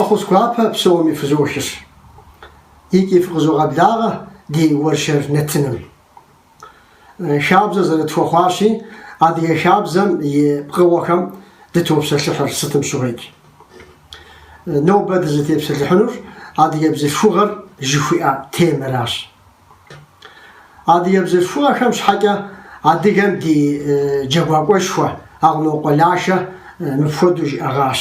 Фӏэхъус гуапэ псоми фызохыр. Икӏи фыкъызогъэблагъэ ди уэршэр нэтыным. Хабзэ зэрытхуэхъуащи, адыгэ хабзэм и пкъыгъуэхэм дытопсэлъыхьыр сытым щыгъуикӏ. Нобэ дызытепсэлъыхьынур адыгэ бзылъхугъэр жыхуиӏэ темэращ. Адыгэ бзылъхугъэхэм щхьэкӏэ адыгэм ди джэгуакӏуэшхуэ Агънокъуэ Лашэ мыпхуэдэу жиӏэгъащ.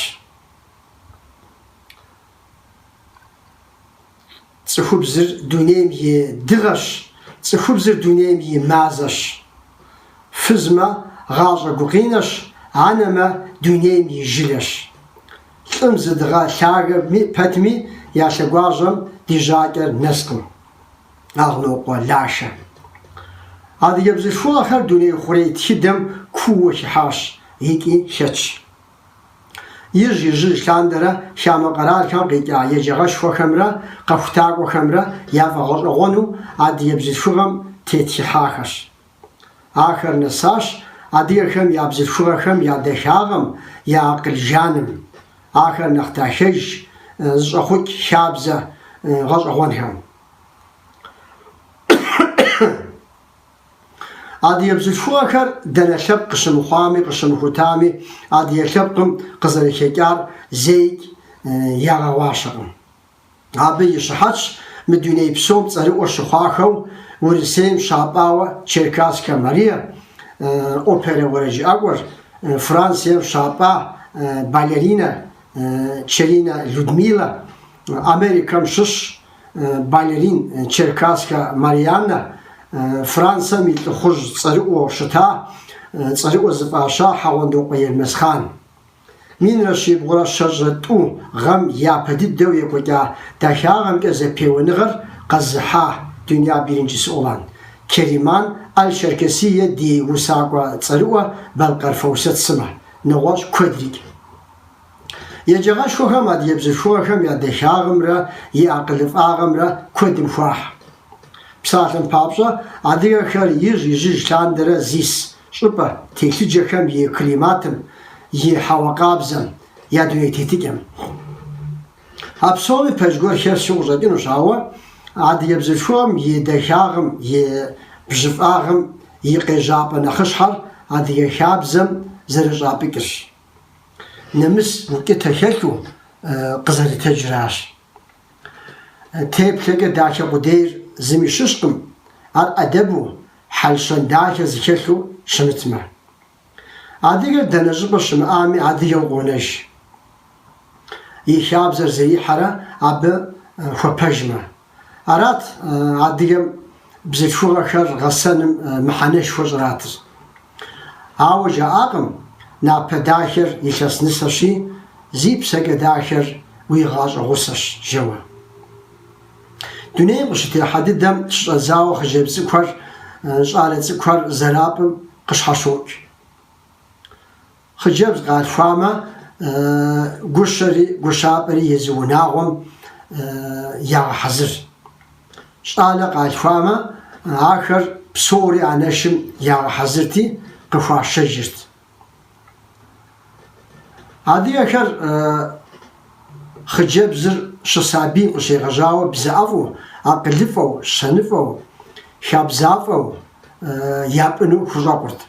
Цӏыхубзыр дунейм и дыгъэщ, цӏыхубзыр дунейм и мазэщ. Фызмэ, гъащӏэ гукъинэщ, анэмэ, дунейм и жылэщ. Лӏым зыдгъэлъагэ пэтми, я лъэгуажьэм ди жьакӏэр нэскъым. Агънокъуэ Лашэ. Адыгэ бзылъхугъэхэр дуней хъурей тхыдэм кууэ хыхьащ икӏи хэтщ. Ижь-ижьыж лъандэрэ хамэ къэралхэм къикӏа еджагъэшхуэхэмрэ къэхутакӏуэхэмрэ яфӏэгъэщӏэгъуэну адыгэ бзылъхугъэм тетхыхьахэщ. Ахэр нэсащ адыгэхэм я бзылъхугъэхэм я дахагъэм, я акъыл жаным. Ахэр нэхъ дахэж зыщӏэхъукӏ хабзэ гъэщӏэгъуэнхэм. Адыгэ бзылъхугъэхэр дэнэ лъэпкъ къыщымыхъуами къыщымыхутами, адыгэ лъэпкъым къызэрыхэкӏар зэикӏ ягъэгъуащэкъым. Абы и щыхьэтщ мы дуней псом цӏэрыӏуэ щыхъуахэу Урысейм щапӏауэ Черкасскэ Марие, оперэ уэрэджыӏакӏуэр, Францием щапӏа балеринэ Черинэ Людмилэ, Америкэм щыщ балерин Черкасскэ Марианнэ, Францием и лӏыхъужь цӏэрыӏуэу щыта, цӏэрыӏуэ зыфӏаща Хьэгъундокъуэ Елмэсхъан. Минрэ щибгъурэ щэщӏрэ тӏу гъэм япэ дыдэу екӏуэкӏа дахагъэмкӏэ зэпеуэныгъэр къэзыхьа Dünya birincisi olan Кериман аль-Черкесие ди усакӏуэ цӏэрыӏуэ Балъкъэр Фоусэт сымэ, нэгъуэщӏ куэдрикӏ. Еджагъэшхуэхэм адыгэ бзылъхугъэхэм я дахагъымрэ и акъылыфӏагъэмрэ куэдым хуахь. Псалъэм папщӏэ, адыгэхэр ижь-ижьыж лъандэрэ зис щӏыпӏэ телъыджэхэм и климатым, и хьэуа къабзэм, я дуней тетыкӏэм. А псоми пэж гуэр хэлъу къыщӏэкӏынущ, ауэ адыгэ бзылъхугъэм и дахагъым, и бжьыфӏагъым и къежьапӏэ нэхъыщхьэр адыгэ хабзэм зэрыщӏапӏыкӏырщ. Нэмыс укӏытэ хэлъу къызэрытэджращ. Теплъэкӏэ дахэ къудейр зыми щыщкъым, ар ӏэдэбу, хьэл-щэн дахэ зыхэлъу щымытмэ. Адыгэр дэнэ щӏыпӏэ щымыӏами, адыгэу къонэж. И хабзэр зэрихьэрэ абы хуэпэжмэ. Арат адыгэм бзылъхугъэхэр гъэсэным мыхьэнэшхуэ щӏратыр. Ауэ жаӏакъым, напэ дахэр илъэс нысэщи, зи псэкӏэ дахэр уи гъащӏэ гъусэщ, жэуэ. Дунейм къыщытехьэ дыдэм щыщӏэдзауэ хъыджэбз цӏыкӏухэр, щӏалэ цӏыкӏухэр зэрапӏым къыщхьэщокӏ. Хъыджэбз къалъхуамэ, гущэри гущапӏэри езы унагъуэм ягъэхьэзыр. Щӏалэ къалъхуамэ, ахэр псори анэшым ягъэхьэзырти, къыхуашэжырт. Адыгэхэр хъыджэбзыр щысабийм къыщегъэжьауэ бзэӏэфӏу, акъылыфӏэу, щэныфӏэу, хабзафӏэу япӏыну хущӏэкъурт.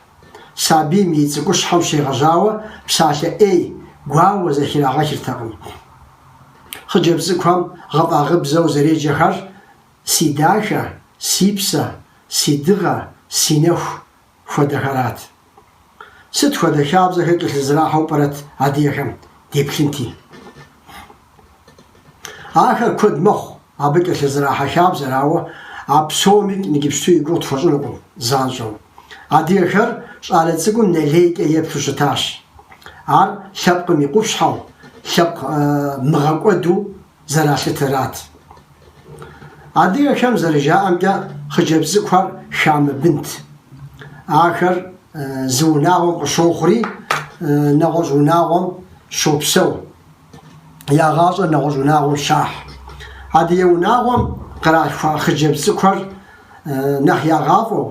Сабийм и цӏыкӏущхьэм щегъэжьауэ псалъэ ӏей, гуауэ зэхрагъэхыртэкъым. Хъыджэбз цӏыкӏухэм гъэфӏагъыбзэу зэреджэхэр си дахэ, си псэ, си дыгъэ, си нэху хуэдэхэрат. Сыт хуэдэ хабзэхэр кӏэлъызэрахьэу пӏэрэт адыгэхэм деплъынти? Ахэр куэд мэхъу абы кӏэлъызэрахьэ хабзэр, ауэ а псоми иджыпсту и гугъу тхуэщӏынукъым занщӏэу. Адыгэхэр щӏалэ цӏыкӏум нэ лейкӏэ еплъу щытащ. Ар лъэпкъым и къупщхьэу, лъэпкъ мыгъэкӏуэду зэралъытэрат. Адыгэхэм зэрыжаӏэмкӏэ, хъыджэбз цӏыкӏухэр хамэ бынт. Ахэр зы унагъуэм къыщохъури, нэгъуэщӏ унагъуэм щопсэу. Я гъащӏэр нэгъуэщӏ унагъуэм щахь. Адыгэ унагъуэм къралъхуа хъыджэбз цӏыкӏухэр нэхъ ягъафӏэу,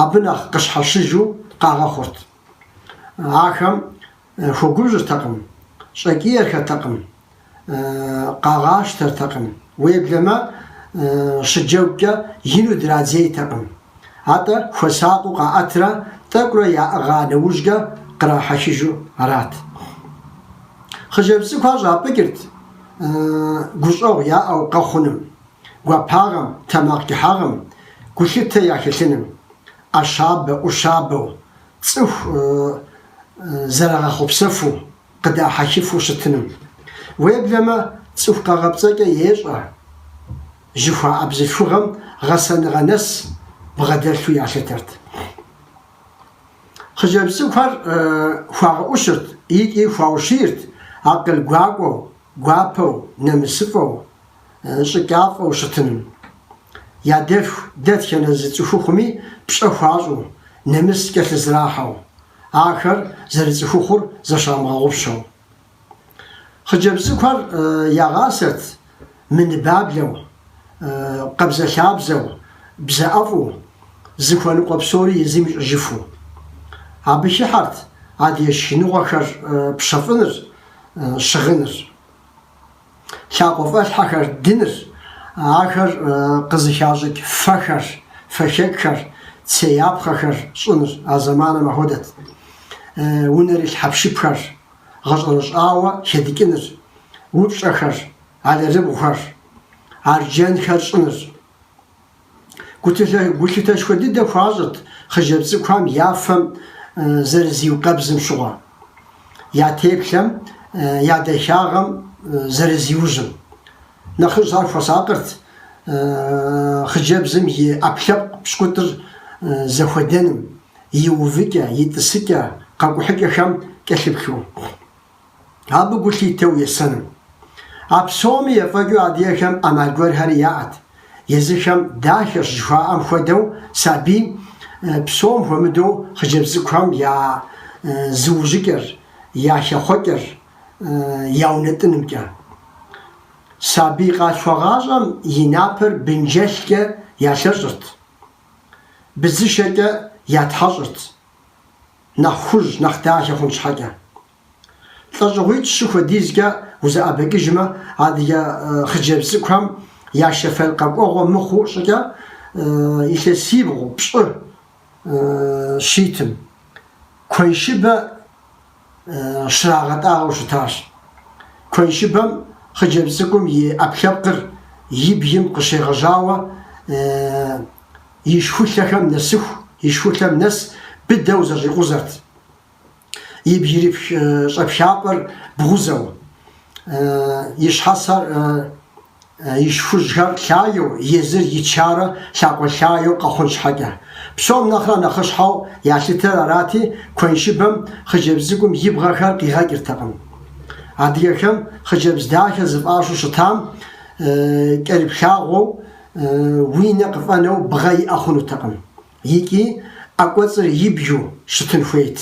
абы нэхъ къыщхьэщыжу къагъэхъурт. Ахэм хуэгубжьыртэкъым, щӏэкӏиерхэтэкъым. къагъащтэртэкъым, уеблэмэ щыджэгукӏэ ину драдзейтэкъым. Атӏэ хуэсакъыу къаӏэтрэ тӏэкӏурэ яӏыгъа нэужькӏэ кърахьэхыжу арат. Хъыджэбз цӏыкӏухэр щӏапӏыкӏырт гущӏэгъу яӏэу къэхъуным, гуапагъэм, тэмакъкӏыхьагъым, гулъытэ яхэлъыным, ӏэщабэ, ӏущабэу, цӏыху зэрагъэхъуэпсэфу, къыдахьэхыфу щытыным. Уеблэмэ, цӏыху къэгъэпцӏэкӏэ ещӏэ жыхуаӏэ бзылъхугъэм гъэсэныгъэ нэс бгъэдэлъу ялъытэрт. Хъыджэбз цӏыкӏухэр хуагъэӏущырт икӏи хуаущийрт акъыл гуакӏуэу, гуапэу, нэмысыфӏэу, щӏыкӏафӏэу щытыным. Я дэлъху дэтхэнэ зы цӏыхухъуми пщӏэ хуащӏу, нэмыс кӏэлъызэрахьэу, ахэр зэрыцӏыхухъур зыщамыгъэгъупщэу. Хъыджэбз цӏыкӏухэр ягъасэрт мыныбаблэу, къабзэлъабзэу, бзэ ӏэфӏу, зыхуэныкъуэ псори езым ищӏыжыфу. Абы хыхьэрт адыгэ шхыныгъуэхэр пщэфӏыныр, щыгъыныр. Лъакъуэфӏэлъхьэхэр дыныр, ахэр къызыхащӏыкӏ фэхэр, фэхэкӏхэр, цеяпхъэхэр щӏыныр а зэманым апхуэдэт. Унэрылъ хьэпшыпхэр гъэщӏэрэщӏауэ хэдыкӏыныр, упщӏэхэр, алэрыбгъухэр, арджэнхэр щӏыныр. Гулъытэшхуэ дыдэ хуащӏырт хъыджэбз цӏыкӏухэм я фэм зэрызиукъэбзым щыгъуэ, я теплъэм, я дахагъэм зэрызиужьым. Нэхъыжьхэр хуэсакъырт хъыджэбзым и ӏэпкълъэпкъ пщыкӏутӏыр зэхуэдэным, и увыкӏэ, и тӏысыкӏэ, къэкӏухьыкӏэхэм кӏэлъыплъу. Абы гу лъитэу есэным. А псоми ефӏэкӏыу адыгэхэм ӏэмал гуэрхэри яӏэт. Езыхэм дахэщ жыхуаӏэм хуэдэу сабийм, псом хуэмыдэу хъыджэбз цӏыкӏухэм я зыужьыкӏэр, я хэхъуэкӏэр яунэтӏынымкӏэ. Сабий къалъхуагъащӏэм и напэр бынджэлъкӏэ ялъэщӏырт, быдзышэкӏэ ятхьэщӏырт. Нэхъ хужь, нэхъ дахэ хъун щхьэкӏэ. Лӏэщӏыгъуитӏ-щы хуэдизкӏэ узэӏэбэкӏыжмэ, адыгэ хъыджэбз цӏыкӏухэм я шэфэл къэкӏуэгъуэ мыхъуу щӏыкӏэ илъэсибгъу, пщӏы щитым, куэншыбэ щрагъэтӏагъэу щытащ. Куэншыбэм хъыджэбз цӏыкӏум и ӏэпкълъэпкъыр и бгым къыщегъэжьауэ и шхулъэхэм нэсыху, и шхулъэм нэс быдэу зэщӏикъузэрт. И бгырыпх щӏэпхапӏэр бгъузэу, и щхьэцэр, и шхужьхэр лъагэу, езыр ичарэ лъакъуэ лъагэу къэхъун щхьэкӏэ. Псом нэхърэ нэхъыщхьэу ялъытэр арати, куэншыбэм хъыджэбз цӏыкӏум и бгъэхэр къигъэкӏыртэкъым. Адыгэхэм хъыджэбз дахэ зыфӏащу щытам кӏэрыплъагъуэу уи нэ къыфӏэнэу бгъэ иӏэ хъунутэкъым икӏи ӏэкӏуэцӏыр ибгыу щытын хуейт.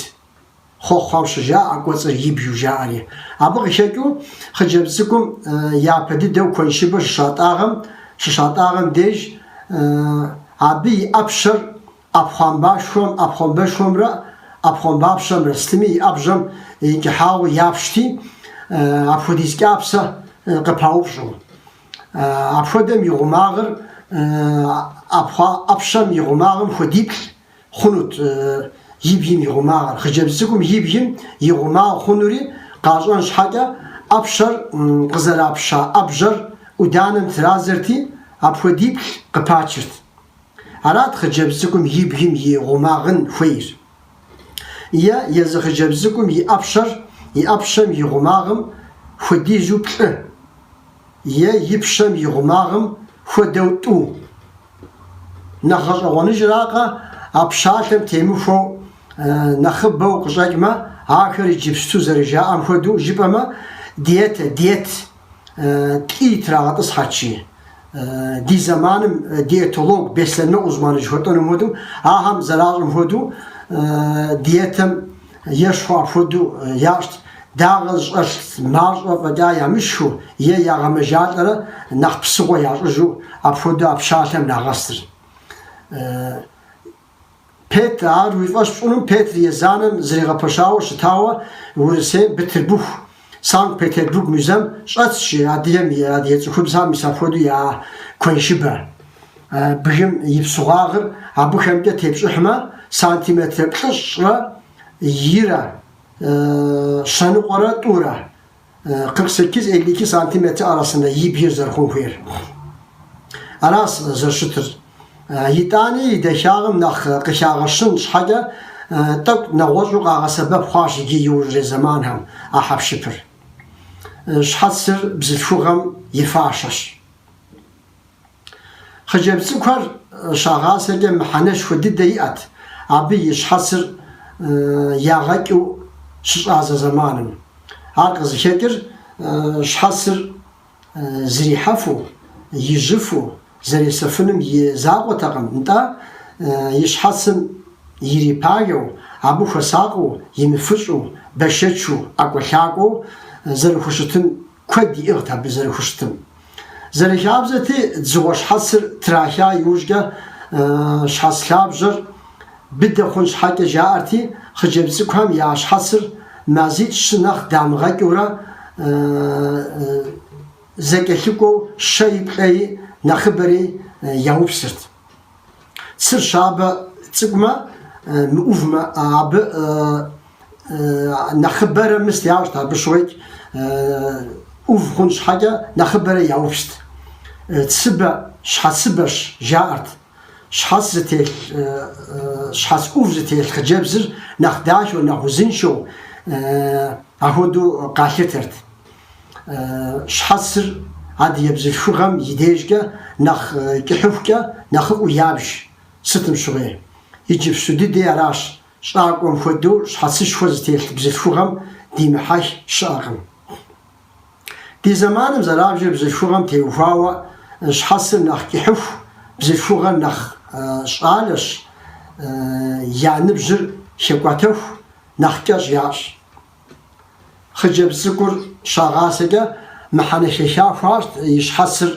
Хъуэхъухэм щыжаӏэ ӏэкӏуэцӏыр ибгыу жаӏэри. Абы къыхэкӏыу хъыджэбз цӏыкӏум япэ дыдэу куэншыбэ щыщатӏагъэм, щыщатӏагъэм деж абы и ӏэпщэр ӏэпхъуамбашхуэм, ӏэпхъуамбэшхуэмрэ ӏэпхъуамбапщэмрэ сытми и ӏэбжьэм и кӏыхьагъыу япщти, апхуэдиз кӏапсэ къыпаупщӏу. Апхуэдэм и гъумагъыр ӏэпщэм и гъумагъым хуэдиплӏ хъунут и бгым и гъумагъыр. Хъыджэбз цӏыкӏум и бгым и гъумагъ хъунури къащӏэн щхьэкӏэ ӏэпщэр къызэрапща ӏэбжьэр ӏуданэм традзэрти, апхуэдиплӏ къыпачырт. Арат хъыджэбз цӏыкӏум и бгым и гъумагъын хуейр. Е езы хъыджэбз цӏыкӏум и ӏэпщэр и ӏэпщэм и гъумагъым хуэдизу плӏы. Е и пщэм и гъумагъым хуэдэу тӏу. Нэхъ гъэщӏэгъуэныжыракъэ, а пщалъэм темыхуэу нэхъыбэу къыщӏэкӏмэ, ахэр иджыпсту зэрыжаӏэм хуэдэу жыпӏэмэ, диетэ, диет ткӏий трагъэтӏысхьэрт, жи. Ди зэманым диетолог Беслъэн Узман жыхуэтӏэнум хуэдэу, ахэм зэращӏым хуэдэу диетэм Ещхьу апхуэдэу ящӏт, дагъэ зыщӏэлъ мащӏэ фӏэкӏа ямышхыу е ягъэмэжалӏэрэ нэхъ псыгъуэ ящӏыжу апхуэдэу а пщалъэм нагъэсыр. Петр, ар уи фӏэщ пщӏынум Петр Езанэм зэригъэпэщауэ щытауэ Урысейм Бытырбыху. Санкт-Петербург музейм щӏэтщ жи адыгэм и адыгэ цӏыхубзхэм мис апхуэдэу я куэншыбэ. Бгым и псыгъуагъыр абыхэмкӏэ тепщӏыхьмэ, сантиметрэ плӏыщӏрэ ирэ, щэныкъуэрэ тӏурэ. 48 52 сантиметр арасында и бгыр зэрыхъун хуейр. Аращ зэрыщытыр. Итӏани и дахагъым нэхъ къыхагъэщын щхьэкӏэ тӏэкӏу нэгъуэщӏу къагъэсэбэп хъуащ иджы иужьрей зэманхэм а хьэпшыпыр. Щхьэцыр бзылъхугъэм и фащэщ. Хъыджэбз цӏыкӏухэр щагъасэкӏэ мыхьэнэшхуэ дыдэ иӏэт абы и щхьэцыр ягъэкӏыу щыщӏадзэ зэманым. Ар къызыхэкӏыр щхьэцыр зрихьэфу, ижьыфу зэресэфыным и закъуэтэкъым, нтӏэ и щхьэцым ирипагэу, абы хуэсакъыу, имыфыщӏу, бэшэчу, ӏэкӏуэлъакӏуэу зэрыхущытын куэд иӏыгът абы зэрыхущытым. Зэрыхабзэти, дзыгъуэ щхьэцыр траха иужькӏэ щхьэц лъабжьэр быдэ хъун щхьэкӏэ жаӏэрти, хъыджэбз цӏыкӏухэм я щхьэцыр мазитӏ-щы нэхъ дамыгъэкӏыурэ зэкӏэлъыкӏуэу щэи-плӏэи нэхъыбэри яупсырт. Цыр щабэ цӏыкӏумэ, мыӏувмэ, абы нэхъыбэрэ мыст ящӏт, абы щыгъуикӏ ӏув хъун щхьэкӏэ нэхъыбэрэ яупст. Цыбэ, щхьэцыбэщ жаӏэрт. Щхьэц зытелъ, щхьэц ӏув зытелъ хъыджэбзыр нэхъ дахэу, нэхъ узыншэу апхуэдэу къалъытэрт. Щхьэцыр адыгэ бзылъхугъэм и дежкӏэ нэхъ кӏыхьыхукӏэ нэхъыфӏу ябж сытым щыгъуи. Иджыпсту дыдей аращ, щӏакӏуэм хуэдэу щхьэцышхуэ зытелъ бзылъхугъэм димыхьэх щыӏэкъым. Ди зэманым зэрабжыр бзылъхугъэм теухуауэ щхьэцыр нэхъ кӏыхьыху, бзылъхугъэр нэхъ щӏалэщ, я ныбжьыр хэкӏуатэху нэхъ кӏэщӏ ящӏ. Хъыджэбз цӏыкӏур щагъасэкӏэ мыхьэнэ хэха хуащӏт и щхьэцыр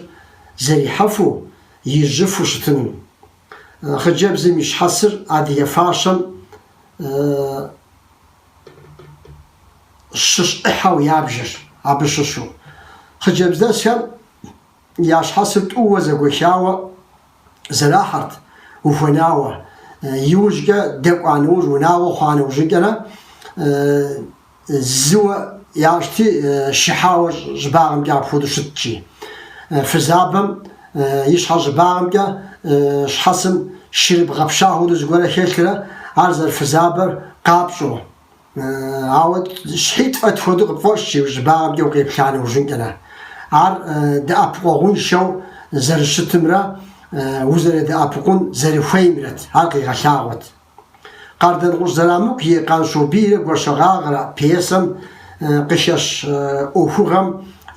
зэрихьэфу, ижьыфу щытыным. Хъыджэбзым и щхьэцыр адыгэ фащэм щыщ ӏыхьэу ябжыр, абы щыщу. Хъыджэбздэсхэм я щхьэцыр тӏууэ зэгуэхауэ зэрахьэрт, ухуэнауэ. Иужькӏэ дэкӏуа нэужь, унагъуэ хъуа нэужьыкӏэрэ зыуэ ящӏти, шыхьауэ щӏыбагъымкӏэ апхуэдэу щытт жи. Фызабэм и щхьэ щӏыбагъымкӏэ щхьэцым шырыб гъэпща хуэдэу зыгуэрэ хэлърэ, ар зэрыфызабэр къапщӏэу. Ауэ щхьитӏ фӏэт хуэдэу къыпфӏощӏ жи щӏыбагъымкӏэ укъеплъа нэужьынкӏэрэ. Ар дэӏэпыкъуэгъуншэу зэрыщытымрэ узэрыдэӏэпыкъун зэрыхуеймрэт, ар къигъэлъагъуэт. Къардэнгъущӏ Зырамыку и Къанщобийрэ Гуащэгъагърэ пьесэм къыхэщ ӏуэхугъэм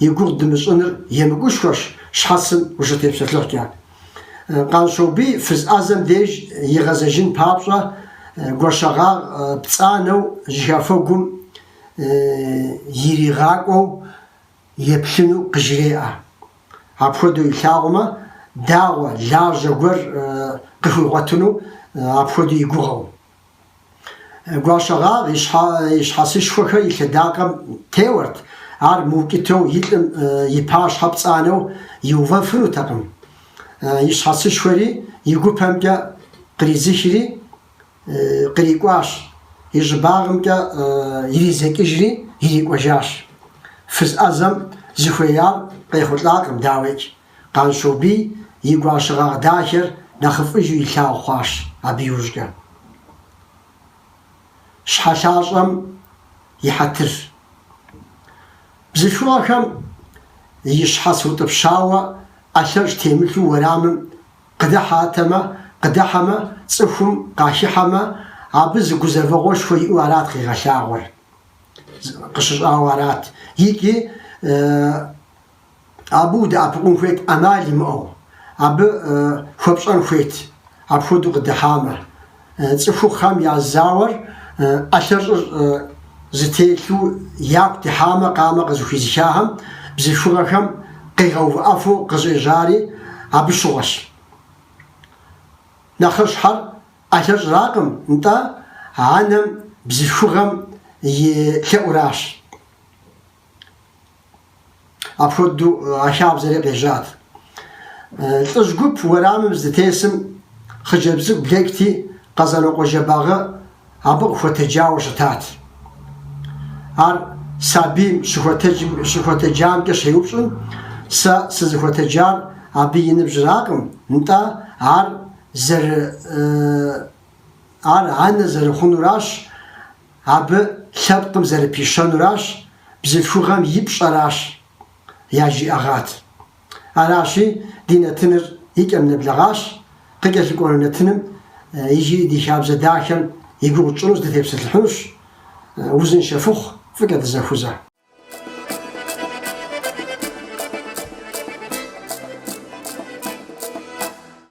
и гугъу дымыщӏыныр емыкӏушхуэщ щхьэцым ущытепсэлъыхькӏэ. Къанщобий фыз ӏэзэм деж игъэзэжын папщӏэ Гуащэгъагъ пцӏанэу жыхафэгум иригъакӏуэу еплъыну къыжреӏэ. Апхуэдэу илъагъумэ, дагъуэ, лажьэ гуэр къыхуигъуэтыну апхуэдэу и гугъэу. Гуащэгъагъ и щхьэцышхуэхэр и лъэдакъэм теуэрт, ар мыукӏытэу и лӏым и пащхьэ пцӏанэу иувэфынутэкъым. И щхьэцышхуэри и гупэмкӏэ къридзыхри кърикӏуащ, и щӏыбагъымкӏэ иридзэкӏыжри ирикӏуэжащ. Фыз ӏэзэм зыхуеяр къехъулӏакъым, дауикӏ. Къанщобий и Гуащэгъагъ дахэр нэхъыфӏыжу илъагъу хъуащ абы иужькӏэ. Щхьэлъащӏэм и хьэтыр. Бзылъхугъэхэм и щхьэц утӏыпщауэ ӏэлъэщӏ темылъу уэрамым къыдыхьатэмэ, къыдыхьэмэ, цӏыхум къахыхьэмэ, абы зы гузэвэгъуэшхуэ иӏэу арат къигъэлъагъуэр, къыщыщӏауэ арат. Икӏи Абы удэӏэпыкъун хуейт ӏэмал имыӏэу, абы хуэпщӏэн хуейт, апхуэдэу къыдыхьамэ. Цӏыхухъухэм я зауэр ӏэлъэщӏыр зытелъу яку дыхьамэ, къамэ къызыхуизыхахэм бзылъхугъэхэм къигъэувыӏэфу къыщӏежьари абы щыгъуэщ. Нэхъыщхьэр ӏэлъэщӏракъым, нтӏэ анэм бзылъхугъэм и лъэӏуращ. Апхуэдэу а хабзэри къежьат. Лӏыжь гуп уэрамым здытесым хъыджэбз цӏыкӏу блэкӏти, Къэзанокъуэ Жэбагъы абы къыхуэтэджауэ щытат. Ар сабийм щыхуэтэджамкӏэ щеупщӏым, сэ сызыхуэтэджар абы и ныбжьыракъым, нтӏэ ар зэры ар анэ зэрыхъунуращ, абы лъэпкъым зэрыпищэнуращ, бзылъхугъэм и пщӏэращ, яжриӏэгъат. Аращи, ди нэтыныр и кӏэм нэблэгъащ, къыкӏэлъыкӏуэну нэтыным иджыри ди хабзэ дахэм и гугъу тщӏынущ, дытепсэлъыхьынущ. Узыншэ фыхъу, фӏыкӏэ дызэхузэ.